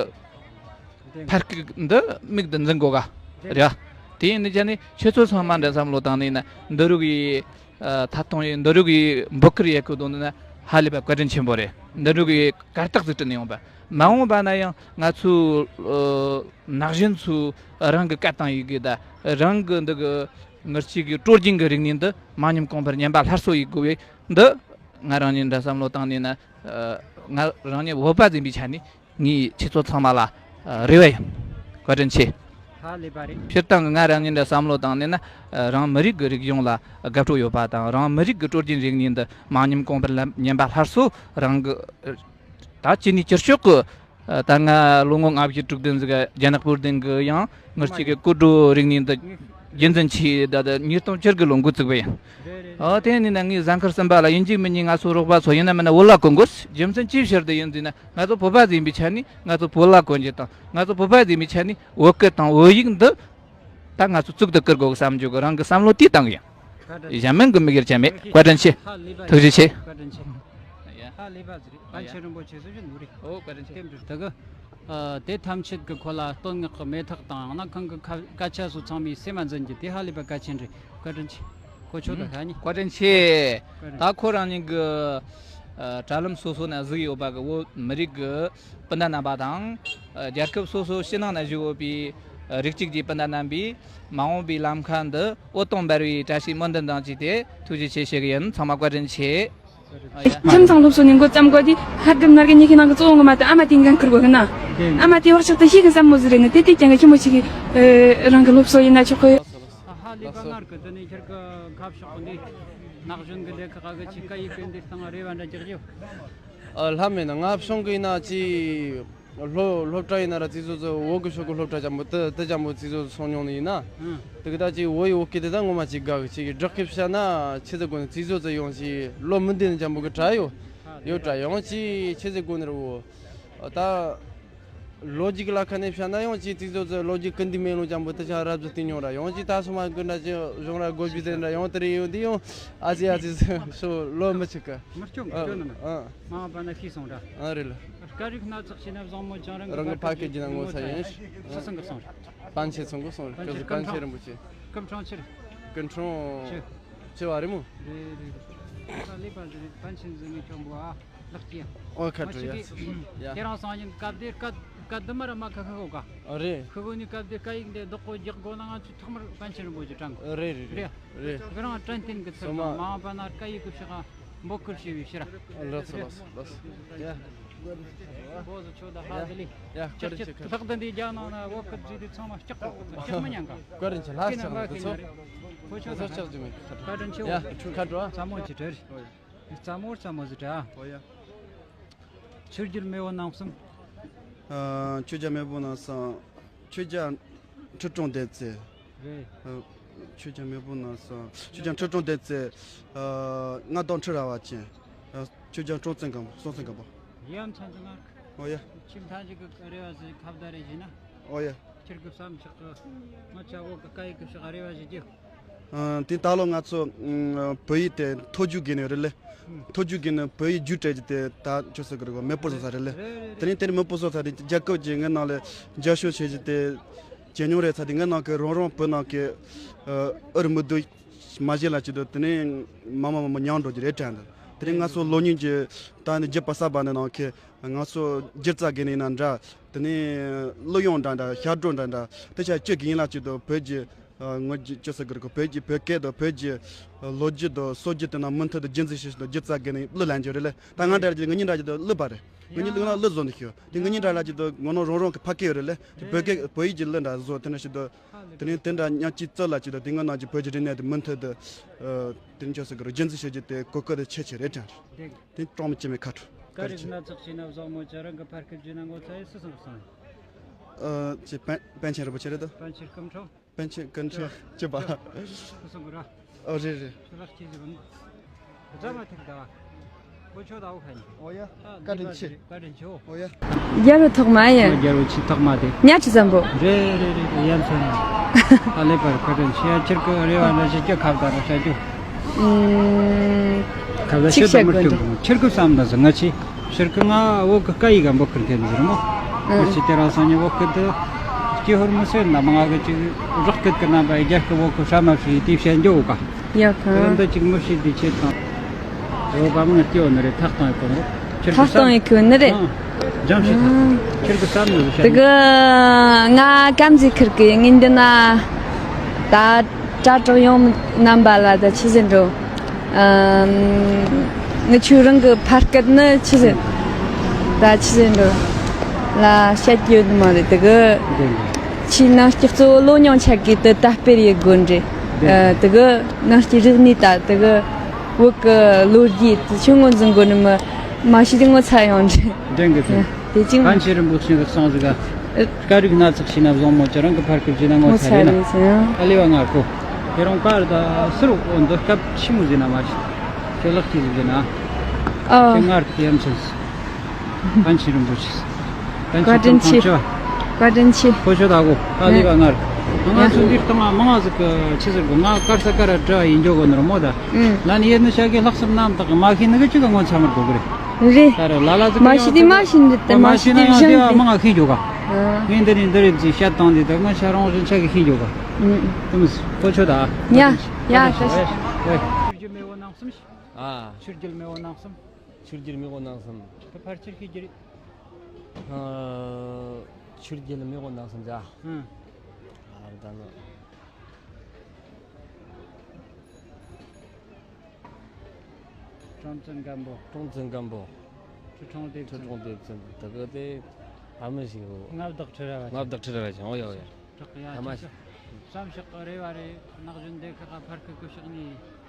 ཕ་སྐད་འདི་མིག་ཏུ་འཛིན་དགོས་ག་རེད། དེ་ཡིན་ནི་ཅན་ནི་ཁྱེད་ཚོ་ཚང་མ་འདྲ་བསམ་བློ་བཏང་ནས་ན་འདི་རུ་གི་ཨ་ད་དུང་ཡིན་འདི་རུ་གི་འབོད་སྐུལ་ཡེད་གི་འདུག་ན་ཧ་ལས་པ་བཀའ་དྲིན་ཆེན་པོ་རེད། འདི་རུ་གི་གར་སྟེགས་སུ་བསྐྲུན་ནས་ཡོང་པ་མ་འོངས་པ་ན་ཡང་ང་ཚོ་ཨ་ན་གཞོན་ཚོ་རང་གི་སྐད་དང་ཡི་གེ་དང་རང་གི་འདི་གི་ང་ཚོ་གི་སྲོལ་རྒྱུན་གི་རིག་གནས་འདི་མ་ཉམས་གོང་འཕེལ་ཉམས་པ་སླར་གསོ་ཡེད་དགོས་པའི་འདི་ང་རང་ཉིད་འདྲ་བསམ་བློ་བཏང་ནས་ན་ཨ་ང་རང་ཉིད་བོད་པ་ཡིན་པའི་ཆ་ནས། ངས་ཁྱེད་ཚོ་ཚང་མ་ལ་ཨ་རེ་བ་ཡིན། བཀའ་དྲིན་ཆེ། ཧ་ལས་པ་རེད། སྤྱིར་བཏང་གི་ང་རང་ཉིད་ལ་བསམ་བློ་བཏང་ནས་ན་ཨ་རང་མི་རིགས་ཀྱི་རིག་གཞུང་ལ་དགའ་སྤྲོ་ཡོད་པ་དང་རང་མི་རིགས་ཀྱི་སྲོལ་རྒྱུན་རིག་གནས་འདི་མ་ཉམས་གོང་འཕེལ་ལ་ཉམས་པ་སླར་གསོ་རང་གི་ཨ་ད་ཅི་ནས་ཅི་ལྕོགས་ཀྱི་ཨ་ད་ང་ལོ་ངོ་ལྔ་བཅུ་དྲུག་བདུན་ཟིག་རྒྱ་ནག་པུར་ལྡིང་གི་ཡང་ངར་གཅིག་གི་སྐུ་དྲོ་རིག་གནས་འདི་རྒྱུན་འཛིན་བྱས་ད་ལྟ་ཉིས་སྟོང་བཅུ་དགུ་ལོ་འགོ་བཙུགས་པ་ཡིན། རེད་རེད། ཨ་དེ་ནས་ན་ངས་གཟའ་འཁོར་གསུམ་པ་ལ་ཡིན་གཅིག་མིན་གཉིས་ང་ཚོ་རོགས་པ་ཚོ་ཡིན་ན་མིན་ན་བོད་ལྭ་གོན་དགོས། རྒྱུ་མཚན་ཅིའི་ཕྱིར་དུ་ཡིན་ཟེར་ན་ང་ཚོ་བོད་པ་ཡིན་པའི་ཆ་ནས་ང་ཚོ་བོད་ལྭ་གོན་རྒྱུ་དང་ང་ཚོ་བོད་པ་ཡིན་པའི་ཆ་ནས་བོད་སྐད་དང་བོད་ཡིག་འདི་ད་ང་ཚོ་གཙུག་ཏུ་བཀུར་དགོས་བསམ་རྒྱུ་གི་རང་གི་བསམ་བློ་དེ་བཏང་གི་ཡིན། བཀའ་དྲིན་ཆེ། གཞན་མིན་གི་མི་སྒེར་ཆ་མེད། བཀའ་དྲིན་ཆེ། ཧ་ལས་པ་ཐུགས་རྗེ་ཆེ། བཀའ་དྲིན་ཆེ། ཡ། ཧ་ལས་པ་ཟེར་རེད། ཨ་པཎ་ཆེན་རིན་པོ་ཆེ་སུ་ཞིག་ནོར་རེད། ཨོ་བཀའ་དྲིན་ཆེ། ལྟེམ་འགྲོ་ད་གི། ཨ་དེ་ཐམས་ཅད་ཀྱི་ཁོ་ལ་བསྟོད་བསྔགས་ཀྱི་མེ་སྟག་དང་ཡང་ན་ཁོང་གི་ཁ་སྐད་ཆ་སོགས་ཚང་མའི་སེམས་མ་འཛིན་རྒྱུ་དེ་ཧ་ལས་པ་གལ་ཆེན་རེད། བཀའ་དྲིན་ཆེ། ཁོ་ཆོ་ད་ཧ་ནི། བཀའ་དྲིན་ཆེ། བཀའ་དྲིན་ཆེ། ད་ཁོ་རང་ཉིད་ཀྱི་ཨ་དྲ་ལམ་སོ་སོ་ན་གཟིགས་ཡོད་པ་གི་བོད་མི་རིགས་ཀྱི་སྤུན་ཟླ་རྣམ་པ་དང་ཨ་རྒྱལ་ཁབ་སོ་སོ་ཕྱི་ནང་ན་བཞུགས་ཡོད་པའི་ཨ་རིགས་གཅིག་གི་སྤུན་ཟླ་རྣམ་པས་མ་འོངས་པའི་ལམ་ཁ་འདི་འོད་སྟོང་འབར་བའི་བཀྲ་ཤིས་སྨོན་འདུན་དང་བཅས་ཏེ་ཐུགས་རྗེ་ཆེ་ཞུ་གི་ཡིན། ཚང་མ་བཀའ་དྲིན་ཆེ། ཁྱིམ་ཚང་སློབ་གསོ་ནས་འགོ་བརྩམས་དགོས་དུས་ཧར་རྒྱབ་ནར་གི་ཉི་ཤུའི་ནང་གི་གཙོ་བོ་ངོ་མ་དེ་ཨ་མ་དེའི་འགན་འཁུར་དགོས་གི་ན། ཨ་མ་དེ་བག་ཆགས་དེ་ཤེས་གི་བསམ་མོ་ཟིག་རེད་ན་དེ་དུས་ཀྱང་གི་ཁྱི་མོ་ཆེ་གི་རང་གི་སློབ་གསོ་ཡིན་ན་ཆོག་གི། ཧ་ལས་པ་ནར་གི་དེ་ནས་ཁྱེད་ཀྱི་ཁ་ཕྱོགས་གི་འདི་ན་གཞོན་གི་ལས་ཁག་གི་ཆི་ཀ་ཡིག་གི་འདི་སྟེང་རེ་བ་འདྲ་རྒྱག་རྒྱུ། ཨ་ལྷ་མེད་ན་ང་བྱུང་གི་ཡིན་ན་ཅི། སློབ་སློབ་གྲྭ་ཡིན་ན་ར་རྩིས་བཟོ་ཚོ་བོད་གི་ཤོག་གི་སློབ་གྲྭ་ཅན་པོ་དེ་དེ་ཅན་པོ་རྩིས་བཟོ་ཚོ་སོང་མྱོང་ནི་ཡིན་ན། ཨང་། དེ་གི་ད་ཅིག་བོད་ཡི་བོད་སྐད་དེ་ད་ངོ་མ་ཅིག་དགའ་གི་ཅིག་སྦྲགས་གི་བཤད་ན་ཆི་ཟེར་དགོས་ནི་རྩིས་བཟོ་ཚོ་ཡོང་ཞིག་བློ་མི་བདེ་ནི་ཅན་པོ་གི་དྲ་ཡོད་ཡོད་དྲ་ཡོང་ཅིག་ཆི་ཟེར་དགོས་ནི་རེད་བོ། ད་ལོ་རྒྱུས་ལ་ཁ་ནས་བཤད་ན་ཡང་ཅིག་རྩིས་བཟོ་ཚོ་ལོ་རྒྱུས་ཀུན་འདི་མེད་ལོ་ཅན་པོ་དེ་ཆ་རབ་ཟིག་བལྟས་མྱོང་ར་ཡོང་ཅིག་ད་སོ་མ་ཀུན་འདྲ་ཅི་གཞུང་ར་དགོས་རྒྱུ་དེ་འདྲ་ཡོང་དེ་རེད་ཡོང་དེ་ཡོང་ཨ་ཙི་ཨ་ཙི་ཟེར་ཤོ་བློ་མི་ཆུག་གི། མི་སྐྱོང་གི་སྐྱོན་ནི་མེད། ཨ། མ་འོངས་པ་ན་ཤེས་སོང་ར། ཨ་རེད་ལ། སྐད་རིགས་སྣ་ཚོགས་ཤེས་ན་བཟང་མོ་ཅང་རང་གི་རང་གི་ཕ་སྐད་ཀྱི་ན་ངོ་ཚ་ཡིན། སུ་སང་གི་སོང་ར། པཎ་ཆེན་ཚང་གི་སོང་ར། པཎ་ཆེན་སྐུ་ཚེ་པཎ་ཆེན་རིན་པོ་ཆེ། སྐུ་འཕྲེང་ཆེར། སྐུ་འཕྲེང་། ཆེ། ཆེ་བ་རེད་མོ། རེད་རེད་རེད། ད་ལེགས་པ་ཟེར་རེད། པཎ་ཆེན་ཟེར་ངས་ཁྱོད་འབོ་ཨ་ལགས་ཀྱི། ཨོ་ཁ་ང་ཅིག་ཡ། ཁེ་རང་སང་ཉིན་སྐབས་དེ་སྐད་སྐད་འདི་མ་ར་མ་ཁ་ཁ་གོ་ག་ཨ་རེད། ཁི་གོ་ནི་སྐབས་དེ་སྐད་ཡིག་འདི་བདག་པོ་རྒྱག་དགོས་ན་ང་ཚོས་ཐོག་མར་པཎ་ཆེན་རིན་པོ་ཆེ་དྲན་གོ་ཨ་རེད་རེད་རེད། རེད། རེད། ཁི་རང་དྲན་རྟེན་གི་ཚུལ་སོ་མ། དང་མ་འོངས་པ་ན་སྐད་ཡིག་གི་ཕྱི་ཁ་འབོད་སྐུལ་བྱས་པའི་ཕྱིར། ལགས་སོ་ལགས་སོ་ལགས་སོ། ཡ། བོ་ཟོ་ཆོ་ད་ཧ་ཟི་ལི། ཡ་བཀའ་དྲིན་ཆེ། ཁ་ལག་ཏུ་འདི་རྒྱ་ནང་ན་བོད་སྐད་བརྗོད་དུས་ཚང་མ་སྐྲག་གོ་སྐྲག་མི་ཉན་ག་བཀའ་དྲིན་ཆེ་ལྷ་ཁི་ན་ཆགས་ང་ནི་ཁི་ཚོ། ན་རེད། ཁོ་ཆོ་ད་ཚོ་ཆགས་ཀྱི་མེད། བཀའ་དྲིན་ཆེ། ཡ་ཁ་འགྲོ་ཨ། ཙ་མོ་ཅི་དྲ་རེད། ཙ་མོ་ཅི་དྲ་ཨ། ཨོ་ཡ། ཆོས་རྒྱལ་མེས་པོ་རྣམ་གསུམ། ཨ། ཆོས་རྒྱལ་མེས་པོ་རྣམ་གསུམ། ཆོས་རྒྱལ་ཁྲི་སྲོང་ལྡེ་བཙན། རེད། ཨ། ཆོས་རྒྱལ་མེས་པོ་རྣམ་གསུམ། ཆོས་རྒྱལ་ཁྲི་སྲོང་ལྡེ་བཙན། ཨ། མངའ་བདག་ཁྲི་རལ་པ་ཅན། ཨ། ཆོས་རྒྱལ་སྲོང་བཙན་སྒམ་པོ་སྲོང་བཙན་སྒམ་པོ། ཡ་མཚན་ཚང་ང་། ཨོ་ཡ། ཁྱིམ་ཐང་ཅིག་གི་རེ་བ་ཟིག་ཁ་བརྡ་རེ་བྱས་ན། ཨོ་ཡ། ཁྱེད་ཀྱི་བསམ་ཕྱོགས་ཀྱི་ང་ཅག་བོད་ཀྱི་སྐད་ཡིག་གི་ཕྱོགས་རེ་བ་ཞིག་རྒྱུ། ཨ། དེ་ད་ལོ་ང་ཚོ་ཨ་བོད་ཡིག་དེ་མཐོ་རྒྱུགས་དགོས་ནི་རེད་ལེ། ཨ། མཐོ་རྒྱུགས་དགོས་ནི་བོད་ཡིག་རྒྱུགས་སྤྲད་རྒྱུ་དེ་ད་ཁྱོད་ཚོ་གི་རེད་གོ་མེད་པོ་བཟོ་ས་རེད་ལེ། རེད་རེད་དེ་རིང་དེ་རིང་མེད་པོ་བཟོ་ས་རེད། རྒྱལ་ཁབ་ཀྱི་ངའི་ནང་ལ་རྒྱབ་སྐྱོར་བྱེད་རྒྱུ་དེ་ ཇེ་ཉུང་རེད་ཚ། དེ་ངའི་ནང་གི་རང་རང་བོད་ནང་གི་ཨུར་མི་སྡུག་མ་བྱེད་ལ་ཅི་འདུག་དེ་ནས་མ་མ་མ་མ་ཉམས་འགྲོ་རྒྱུ་རེད་དྲན་འདུག་དེ་ནས་ང་ཚོ་ལོ་ཉིས་ཀྱི་ད་ནི་རྒྱུད་པ་གསར་པ་ནི་ནང་གི་ང་ཚོ་སྒྱུ་རྩལ་དགོས་ནི་ཡིན་ན་འདྲ། དེ་ནས་གླུ་དབྱངས་འདྲ་འདྲ། ཞབས་བྲོ་འདྲ་འདྲ། དེ་ཆ་ཅི་གི་ཡིན་ལ་ཅི་འདུག་བོད་ཀྱི་ངོ་རྒྱུ་ཅི་ཟེར་དགོས་རེད། བོད་ཀྱི་བོད་སྐད་དང་བོད་ཀྱི་ལོ་རྒྱུས་དང་སྲོལ་རྒྱུན་དེ་ནང་མུ་མཐུད་དུ་རྒྱུན་འཛིན་བྱེད་བཞིན་དུ་སྒྱུ་རྩལ་དགོས་ནི་གླུ་ལེན་རྒྱུ་རེད་ལེ། ད་ང་འདྲ་རྒྱུ་ངེད་གཉིས་འདྲ་རྒྱུ་དང་གླུ་པ་རེད། ངེད་གཉིས་གླུ་ན་གླུ་བཟོ་ནི་ཤོད། དེ་ངེད་གཉིས་འདྲ་ལ་ཅི་འདུག་ངོ་ནོ་རང་རང་གི་ཕ་སྐད་ཡོད་རེད་ལེ། དེ་བོད་སྐད་བོད་ཡིག་གི་གླུ་འདྲ་བཟོ་དེ་འདྲ་ཞིག་འདུག་དེ་ནས་དེ་འདྲ་མཉམ་སྤྱོད་རྩོད་ལ་ཅི་འདུག་དེ་ང་ནང་གི་བོད་ཀྱི་རིག་གནས་དེ་མུ་མཐུད་དུ་དེ་འདྲ་ཆོག་ཟེར་གི་རེད། རྒྱུན་འཛིན་བྱེད་རྒྱུ་དེ་གོ་སྐབས་དེ་ཆེ་ཆེ་རེད་དྲན། དེ་སྤྲང་མི་སྐྱེ་མེད་ཁ་དྲོ་བཀའ་དྲིན་ཆེ། ཨ་ཅེ་པན་པན་ཆེན་རིན་པོ་ཆེ་རེད་དོ། པན་ཆེན་སྐུ་ཕྲེང་། པན་ཆེན་སྐུ་ཕྲེང་གཅིག་པ། ཨོ་རེད་རེད། ཨོ་ཡ། བཀའ་དྲིན་ཆེ། ཨོ་ཡ། རྒྱལ་པོ་ཐོག་མ་ཡིན། རྒྱལ་པོ་ཆེ་ཐོག་མ་དེ། ཉ་ཆི་ཙམ་པོ། རེད་རེད་རེད་རེད། ཡ་མཚན། ཨ་ལེ་པར་བཀའ་དྲིན་ཆེ། ཡ་ཁྱེད་ཀྱི་རེ་བ་འདྲ་ཞིག་སྐྱེ་ཁབ་དང་ར་བྱ་རྒྱུ། ཁབ་ལ་ཤི་དང་མི་སྐྱོ། ཁྱེད་ཀྱི་བསམ་དང་ཟི་ང་ཆི། ཕྱིར་ཀི་ང་བོད་ཀྱི་སྐད་ཡིག་ག་འབོད་སྐུལ་མཁན་ཟེར་མོ། ཨ། ང་ཆི་དེ་རང་སང་ཉིན་བོད་སྐད་དུ་སྐྱེ་ཧོར་མི་སེར་ན་མ་ང་གི་ཅིག་རོགས་སྐད་ཀྱི་རྣམ་པ་རྒྱ་སྐད་བོད་ཀྱི་ཧྲ་མ་ཧྲི་དེ་བཤད་འཇོག་ག་ཡ་ཁ། འདི་ཅིག་མི་ཤེས་དེ་ཆེད་དང་། བོད་པ་མི་སྐྱེ་བོ་ནི་རེད། ཐག་བཏང་ཡོད་གོ་ནི་རེད། ཁྱེད་ཐག་ཀྱི་བཏང་ཡོད་གོ་ནི་རེད། ཨ། འཇམ་ཤེས་དང་། ཨ། ཁྱེད་ཀྱི་བསམ་ནི་རེད། དེ་གི་ང་སྐམ་ཟིག་ཁིར་གི་ངན་འདི་ན་ད། དྲ་གྲོགས་ཡོངས་རྣམ་པ་ལ་ད་ཆི་ཟེར་འགྲོ། ཨམ། ངི་ཆོ་རང་གི་ཕ་སྐད་ནི་ཆི་ཟེར། ད་ཆི་ཟེར་འགྲོ། ལ་བཤད་རྒྱུ་ནི་མ་རེད་དེ་གི། ཆི་ནང་སྐྱི་གཙོ་བོ་ལོ་ཉུང་ཆ་གི་དེ་ད་སྤེལ་ཡི་དགོན་རེད། ཨ། དེ་གི་ནང་སྐྱི་རིག་གནས་ད་དེ་གི་བོད་གི་ལོ་རྒྱུས་དེ་ཆུ་ངོ་འཛིན་དགོ་ནི་མི་མ་ཤི་དེ་ངོ་ཚ་ཡོང་རེད། དེ་གི་དེ། དེ་ཅིང་། པན་ཆེན་རིན་པོ་ཆེ་གི་གསུང་ཟིག་ག་སྐད་རིགས་སྣ་ཚོགས་ཤེས་ན་བཟང་མོ་ཅི་རང་གི་ཕར་སྐད་བྱས་ན་ངོ་ཚ་རེད་ན། ཨ་ལེ་བ་ང་གོ། དེ་རང་པར་ད་སུ་རུ་འོ་འདི་སྐབས་ཆི་མོ་ཟིན་ན་མ་ཤི། ཁྱོད་ལག་ཅི་ཟིན་ན། ཨ། ཁྱོད་ངར་དེ་ཡམ་ཆེན། པན་ཆེན་རིན་པོ་ཆེ། པན་བཀའ་དྲིན་ཆེ། ཆེ་བ། བཀའ་དྲིན་ཆེ། ཁོ་ཆོ་ད་གོ། ཨ་ལེ་བ་ངར། ང་ཚོ་འདིར་བཏང་བ་མང་ང་ཟིག་གི་ཆི་ཟེར་གོ། ང་དཀར་ས་དཀར་ར་བྲ་ཡིན་འཇོག་གོ་ནོར་མོ་ད། ཨུ། ལ་ནི་ཡེ་ནི་ཤ་གི་ལྷག་བསམ་རྣམ་དག་གི་མ་ཤེས་ནི་གི་ཅི་ག་ངོ་ཚ་མར་གོ་གི་རེད། རེད། ད་ར་ལ་ལ་ཟིག་མ་ཤེས་དེ་མ་ཤེས་འདི་དེ་མ་ཤེས་དེ་ཡང་བཞག་དེ་མང་ང་ཤེས་འཇོག་ག་ཨ། ངས་འདི་རིང་འདི་རིང་ཅི་བཤད་བཏང་འདི་ད་ང་ཤ་རང་བཞིན་ཆ་གི་ཤེས་འཇོག་ག་ཨུ། དེ་མི་སྲིད་ཁོ་ཆོ་ད། ཡ་ཡ་ཀ་ཤ། ཆུར་རྒྱུ་མེ་བོ་ནང་སུམ། ཨ། ཆུར་རྒྱུ་མེ་བོ་ནང་སུམ། ཆུར་རྒྱུ་མེ་བོ་ནང་སུམ། ད་ཕར་ཆུར་ཤི་རྒྱུ་རེད། ཨ། ཆུར་རྒྱུ་མེ་བོ་ནང་སུམ་ཟ། ཨ། ཨ་ར་ད་ནོ། ཀྲོང་ཙེ་སྒམ་པོ། ཀྲོང་ཙེ་སྒམ་པོ། ཁྲི་སྲོང་ལྡེ་བཙན། ཁྲི་སྲོང་ལྡེ་བཙན་དེ་ག་དེ་ཨ་མི་ཞིག་རེད། མངའ་བདག་ཁྲི་རལ་པ་ཅན། མངའ་བདག་ཁྲི་རལ་པ་ཅན། ཨོ་ཡ་ཨོ་ཡ། བྲག་གི་ཡ་ཨ་མ་ཅི་ཅི། བསམ་ཤག་གི་རེ་བ་རེ་ནག་གཞོན་སྡེ་ཁག་ག་ཕར་ཁུ་ཁུ་ཤག་ནི།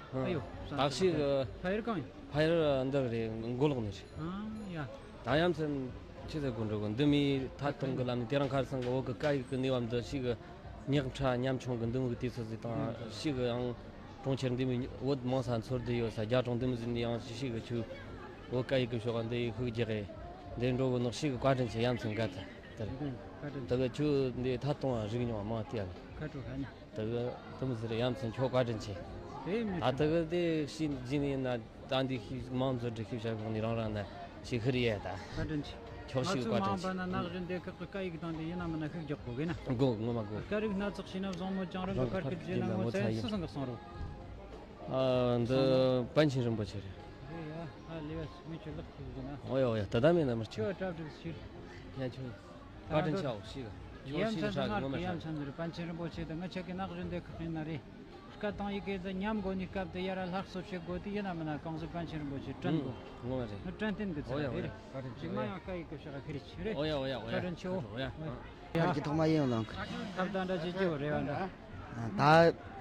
ཨ་ཡོ། བསམ་ཤག་གི་ཕ་ཡུལ་གང་ཡིན། ཕ་ཡུལ་འདི་རེད། མགོ་ལོག་ནས་རེད། ཨ་ཡ། ད་ཡ་མཚན་ཆི་ཟེར་དགོས་འགྲོ་གི། འདི་མི་ཐད་གཏོང་གི་ལམ་ནས་དེ་རིང་ཁ་སང་གི་བོད་གི་སྐད་ཡིག་གི་གནས་བབ་འདི་ཞིག་གི་ཉག་ཕྲ་ཉམ་ཆུང་གི་འདི་མོ་གི་དུས་ཚོད་ཟིག་དང་ཞིག་གི་ཡང་གྲོང་ཁྱེར་འདི་མི་བོད་མང་ས་འཚོལ་བསྡད་ཡོད་ས། རྒྱ་གྲོང་འདི་མི་ཟིག་ནས་ཡང་ཞིག་གི་ཆུ་བོད་སྐད་ཡིག་གི་ཕྱོགས་འདི་ཡི་ཤུགས་རྒྱག་གི་འདི་འགྲོ་གི་ནོག་ཞིག་གི། བཀའ་དྲིན་ཆེ། ཡ་མཚན་འགའ་ད་དེ་རེད། དེ་གི་ཁྱོད་འདི་ཐད་གཏོང་རིག་མྱོང་མང་སྟེ་ཡ། ཁ་དྲོ་ཁ་ནི། དེ་གི་དུམ་ཟེར་ཡ་མཚན་ཁྱོད་བཀའ་དྲིན་ཆེ། དེ་མི་ད་དེ་གི་དེ་ཤི་འཇིན་ཡིན་ན་ད་འདི་ཤི་མང་ཚོད་འདྲི་ཤི་བྱ་གོང་ནི་རང་རང་ན་ཤི་ཁི་རི་ཡ་ད། བཀའ་དྲིན་ཆེ། ཁྱོད་ཤི་བཀའ་དྲིན་ཆེ། ང་ཚོ་མང་པ་ན་ནག་གཞོན་སྡེ་ཁག་གི་སྐད་ཡིག་དང་དེ་ཡིན་ན་མིན་ན་ཤུགས་རྒྱག་དགོས་གི་ན། དགོས། ངོ་མ་དགོས། སྐད་རིགས་སྣ་ཚོགས་ཤེས་ན་བཟང་མོ་ཅང་རང་གི་ཕར་སྐད་བརྗེ་ན་ངོ་ཚ་ཡིན། སུ་སང་གི་གསུང་རོགས། ཨ་འདི་པཎ་ཆེན་རིན་པོ་ཆེ་རེད། རེད་ཡ། ཨ་ལེ་བས་མི་ཁྱོད་ལག་ཁྱེར་གི་ན། ཨོ་ཡ་ཨོ་ཡ། ད་ད་མེད་ན་མར་ཁྱོད་ཁྱོད་གྲ་སྒྲིག་ཤིག་ཡ་ཁྱོད། བཀའ་དྲིན་ཆེའོ་ཞིག་ཁྱོད་ཡ་ཤིག་མཚན་ཧྲ་གི་ངོ་མ་ཧྲ། ཡ་མཚན་ཟེར་པཎ་ཆེན་རིན་པོ་ཆེ་དང་ང་ཆ་གི་ནག་གཞོན་སྡེ་ཁག་ཡིན་ན་རེད། སྐད་དང་ཡི་གེ་དང་མཉམ་དགོས་ནི་སྐབས་དེ་ཡ་ར་སླར་གསོ་བྱེད་དགོས་དེ་ཡིན་ན་མིན་ན་གང་ཟིག་པཎ་ཆེན་རིན་པོ་ཆེ་དྲན་དགོས། ངོ་མ་རེད། ང་དྲན་རྟེན་གི་ཚད་རེད། ཅིག་མ་ཡང་སྐད་ཡི་གེ་ཤག་ཁི་རི་ཆི་རེད། ཨོ་ཡ་ཨོ་ཡ་ཨོ་ཡ། བཀའ་དྲིན་ཆེའོ། ཨོ་ཡ། ཨོ་ཡ། ཡར་གྱི་ཐོག་མ་ཡིན་ལང་། ཐབས་དང་འདྲ་ཅིག་ཅིག་རེ་བ་འདྲ། ད་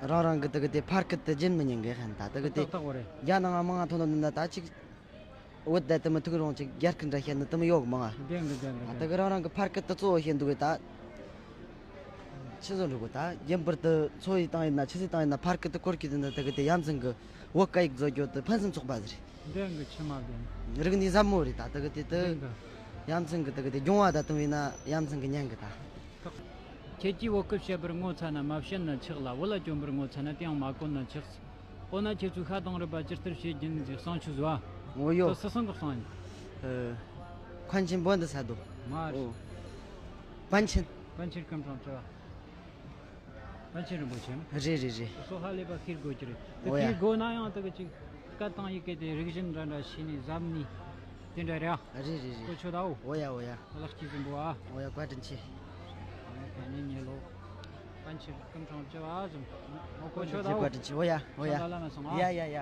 རང་རང་གི་དེ་གི་དེ་ཕར་སྐད་དེ་རྒྱུན་མི་ཉན་གི་ཧན། ད་དེ་གི་དེ་ཏག་ཏག་རེད། རྒྱ་ནང་མང་ང་ཐོན་ནོ་ནི་ད་ཅིག་བོད་དེ་དེ་མི་ཐུག་རུང་ཅིག་རྒྱ་སྐད་འདྲ་བཤད་ནི་དེ་མི་ཡོད་གི་མང་ང་། བདེན་གི་བདེན་གི་ད་དེ་གི་རང་རང་གི་ཕར་སྐད་དེ་གཙོ་བོ་བཤད་འདུག་གི་ད། ཆི་ཟེར་འགྲོ་གི་ད་རྒྱུན་པར་དུ་འཚོ་བའི་སྟངས་ཡིན་ན་ཆི་ཟིག་སྟངས་ཡིན་ན་ཕར་སྐད་དེ་སྐོར་གྱི་དེ་འདི་དེ་གི་དེ་ཡ་མཚན་གི་བོད་སྐད་ཡིག་བཟོ་རྒྱུ་དེ་ཕུན་སུམ་ཚོགས་པ་ཟིག་རེད། བདེན་གི་ཆི་མ་བདེན། རིག་གནས་ཟབ་མོ་རེད་ད་དེ་གི་དེ་དེ། བདེན་གི། ཡ་མཚན་གི་དེ་གི་དེ་སྦྱོང་བ་ད་དུང་ཡིན་ན་ཡ་མཚན་གི་ཉན་གི་ད། ཁྱེད་ཀྱིས་བོད་སྐད་བཤད་པར་ངོ་ཚ་ན་མ་བཤད་ན་ཆོག་ལ། བོད་ལ་སྐྱོན་པར་ངོ་ཚ་ན་དེ་ཡང་མ་གོ་ན་ཆོག། འོ་ན་ཁྱེད་ཚོས་ཤ་དང་རུས་པ་ཇི་ལྟར་བྱེད་ཀྱིན་ཟིག་གསང་ཆུ་བཟོ་བ། ངོ་ཡོད། སུ་སང་གི་གསང་ཡིན། ཨ། ཁོན་ཆེན་བོད་འདི་ས་དོ། མ་རེད། ཨོ། པན་ཆེན། པན་ཆེན་སྐུ་ཕྲེང་བཅུ་བ། པཎ་ཆེན་རིན་པོ་ཆེ། རེད་རེད་རེད། སོ་ཧ་ལས་པ་ཤེས་དགོས་ཀྱི་རེད། དེ་འོ་ཡ། ཤེས་དགོས་ན་ཡང་དེ་གི་ཅིག་སྐད་དང་ཡི་གེ་དེ་རིག་གཞི་འདྲ་འདྲ་ཤེས་ནས་གཟབ་ནས་དེ་འདྲ་རེད་ཨ། རེད་རེད་རེད། གོ་ཆོད་ད་འོ། འོ་ཡ་འོ་ཡ། ལགས་སྐྱིད་ཟིན་པོ་ཨ། འོ་ཡ་བཀའ་དྲིན་ཆེ། ཨ་ནི་ཉེ་ལོ། པཎ་ཆེན་སྐུ་འཕྲེང་བཅུ་བ་ཟིན། ཨོ་གོ་ཆོད་ད་འོ། བཀའ་དྲིན་ཆེ། འོ་ཡ་འོ་ཡ། ཡ་ཡ་ཡ།